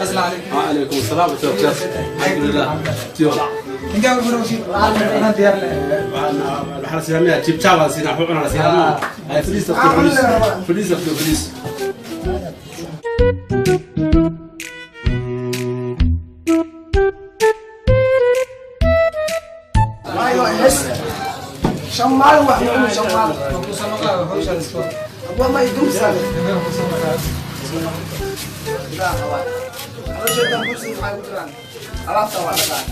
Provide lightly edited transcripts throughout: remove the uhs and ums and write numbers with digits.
Asalaamu calaykum. Calaykum asalaam wa rahmatullahi. Alxamdulilah. Tiyo. Ninkaan wuxuu sii anaa diyaar leh. Waxaa la siinaa jib jab aan siinaa, wuxuu la siinaa. Ay fadhiis after fadhiis. Fadhiis after fadhiis. Waayo hees shan maalin wax ma cuno, 5 maalin. Kusoo noqaa hawshaada iska wada. Abwa ma idumsaan. Kusoo noqaa. Caloosheedan kursi maxay ku jiraan? Alaabta waa dhaqaa.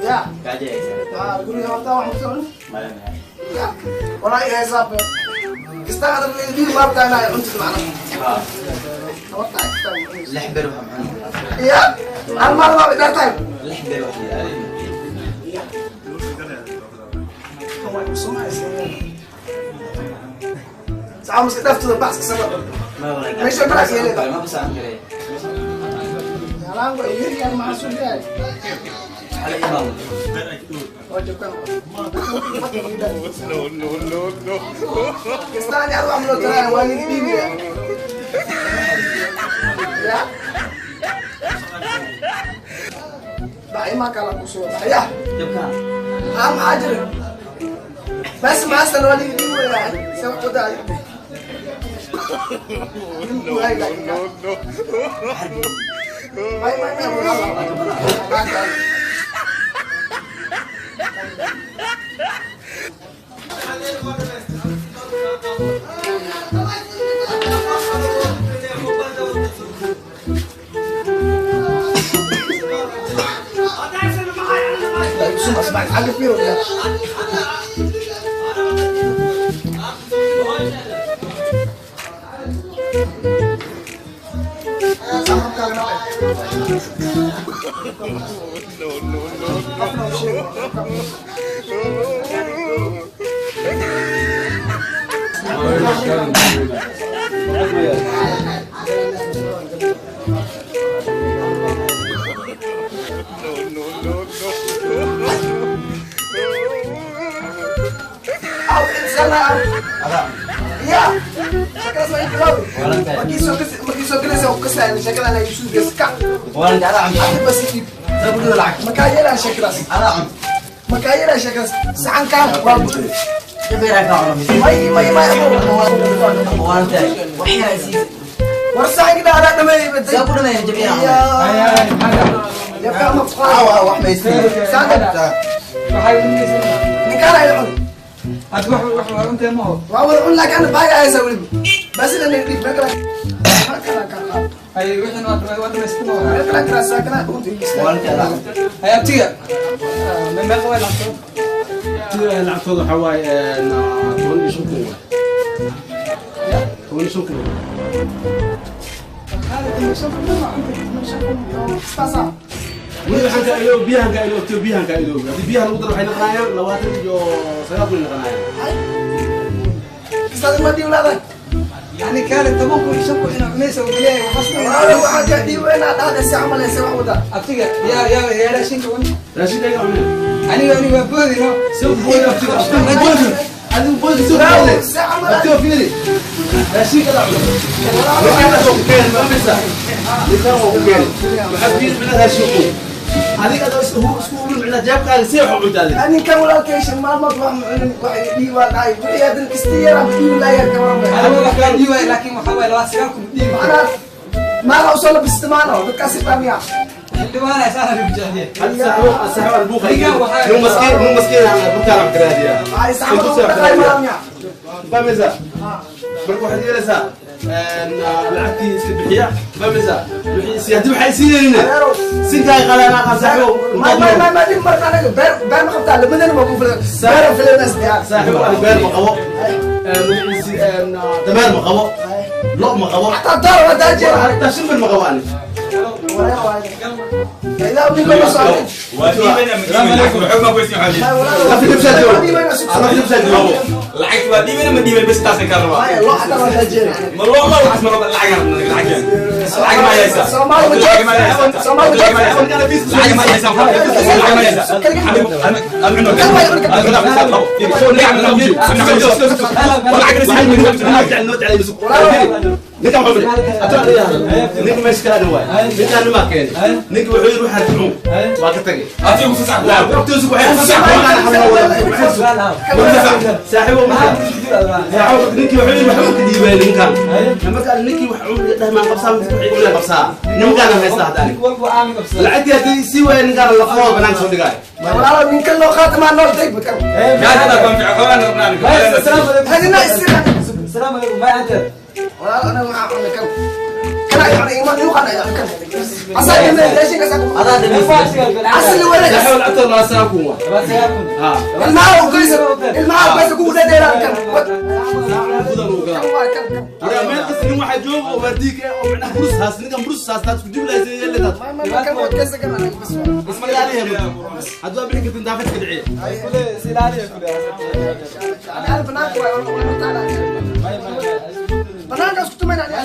Ya. Ah, guriga horta wax ma socon. Ya. Walaa i heesaa be. Kasta hadda diin maarta inay cuntid macna. Horta kasta. 6 ber waxaa macna. Ya. Hal maalin baa dhartay. 6 ber wax yidhahdeen. Saca muska dhaftooda baxska sama. Meesha baraas yeelay. Ma basaan kare. Yalaan waa yar maxaa soo yahay? Xalay imaam. Waa jabkan. No, no, no, no. Kastaan yaa wax loo taraa waa nin dhiibiya. Ya. Baxay ma kala ku soo baxaya. Jabka. Ah, maxaa jira? Bas maastan waa nin dhiibiya. Soo qodaa. No, no, no. May may may may. Xagga fiiro ya. Aw insana. Ya. Shakada soo inqilaabi. Markii soo galaysa oo kasaayo shakada la isu geska. Waan adaa cunto. Hadda bas iib. Soo gudida lacag. Makaa yeelaa shakadaas. Adaa cunto. Makaa yeelaa shakadaas. Saxankaan waa buuri. Jabeeraa kaa cuno. May may may. Waan tahay. Wax yar ay siisay. War saxankii adaa dhameeyay baday. Soo ku dhameeyay jabeeraa. Ya. Ay ay maxaa? Jabka ma fuqaa. Wax maystiin. Saxan. Waxay unaysaa. Ninkaan ay cun. Hadda wax waa cuntee ma ho. Waa wada cun laakiin ana baaga haysa weliba. Bas ila nin dhiib meel kale. Meel kale ka qaad. Ay wixii waa dhamaystirma. Meel kale kala saakana unta iista. Waan tahay adaa cunto. Ay abtiga. Meeqa way lacagto? Tiyo lacagtooda waxaa waaye 15,000 waay. 15,000. Weli waxaan ka iloob biyahan ka iloob tiyo biyahan ka iloob. Haddii biyaha lagu daro waxay noqonayaan 29,000 noqonayaan. Kistaada ma dhiib leedahay. Yani kaale 10,000 iyo 5,000 inaa cunaysa uu leeyahay waxaas. Walaalo waxaa ka dhiib inaa dhahda si camal ay wax wada. Abtiga yaa yaa yaa raashinka cun. Raashinka iga cuneen. Aniga waa boodi no. Soo boodi abtiga abtiga boodi. Adigu boodi soo boodi. Si camal Abtiga fiiri. Raashinka la cuno. Ninkaan waa ku keenay ma fahmaysaa? Ninkaan waa ku keenay. Waxaad fiiri micnaha raashinku. Adiga adoo isku hubin micnaha jeebkaaga see wax u cuntaa adiga. Ninkan walaalkay shan maalmood wax ma cunin wax dhiibaa dhacay. Wixii haddan kista yaraa dhiib laayaan ka waran. Aniga wax kaa dhiibaya laakiin waxaa waaye 29,000 dhiibi. Macnaha maala usoo labistimaano dadkaasi fahmiya. Xildhibaana saana lagu jeceliye. Hadda saaxibo saaxibo albuuqa. Ninkaan waxaa- Nin maskiin nin maskiin aan dadkaan wax karaadiya. Ay saxamad u dhaqay maamiya. Fahmaysaa? Marka waxaad yeelaysaa lacagtii iska bixiya. Fahmaysaa? Wixii si haddii waxay siinaynin. Adeerow. Sinkaa qalanaa qaan saaxibo. May may may may dhib marka aniga beer beer ma qabtaa lamadana ma ku filan. Beer filan diyaar. Saaxibo ani beer ma qabo. Magaciisi dameer ma qabo. Lo ma qabo. Hataa door waa daajira. Hataa shimbir ma qabo ani. Wareer waaye. Ilaa ninka la socday. Waa dhiibana ma dhiibana, lacag ma goysin xali. Lacag waa dhiibana ma dhiibana, bas taas ka rabaa. Maya, loo xataa waa rajeena. Ma loo ma wax ma lacag lacag lacag ma haysa. Soomaali ma lacag ma haysa. Soomaali ma lacag ma haysa, lacag ma haysa, lacag ma haysa. Ninka meesha kala waay, ninkaan ma keenay. Ninka wuxuu yiri waxaan tucu waa ka tagay. Saaxiibo, saaxiibo, ninkii wuxuu yiri waxba ka dhiibay ninkan. Marka ninkii wax uu dhah maan qabsaa, mid wuxuu igu qabsaa nimankaan haysta hadda lacagtii haddii sii waaya ninkaan lafahooda banaanka soo dhigaayo. Walaalo, ninka loo qaata maa nool dayg bakan. Hadina isira. السلام عليكم، ما انت؟ Walaalo, anaga waxaa cunay kan. Kana ay cunay iman igu qanay kan. Asaa ilma raashinka asaa ku. Adaa dhameysay. Asli walaga. Saaxiibo, lacagta laa saakun waa. Ha. Ilmaha u goysa. Ilmaha u goysa kugu dhadheeraan kan. Gudan uu galaa. Kan waa kan kan. Aniga meel kasta nin waxaa jooga oo waardiig ah oo macnaha burus haas, ninkan burus haas taad isku jiblaysa yeeletaad. Ma ma kan waa kaysa kan anaga bas. Isma ilaaliya, hadduu bixin kartin daafad ka dhiciye. Ani al banaanka waay wala taala. Banaanka isku tumayna ani.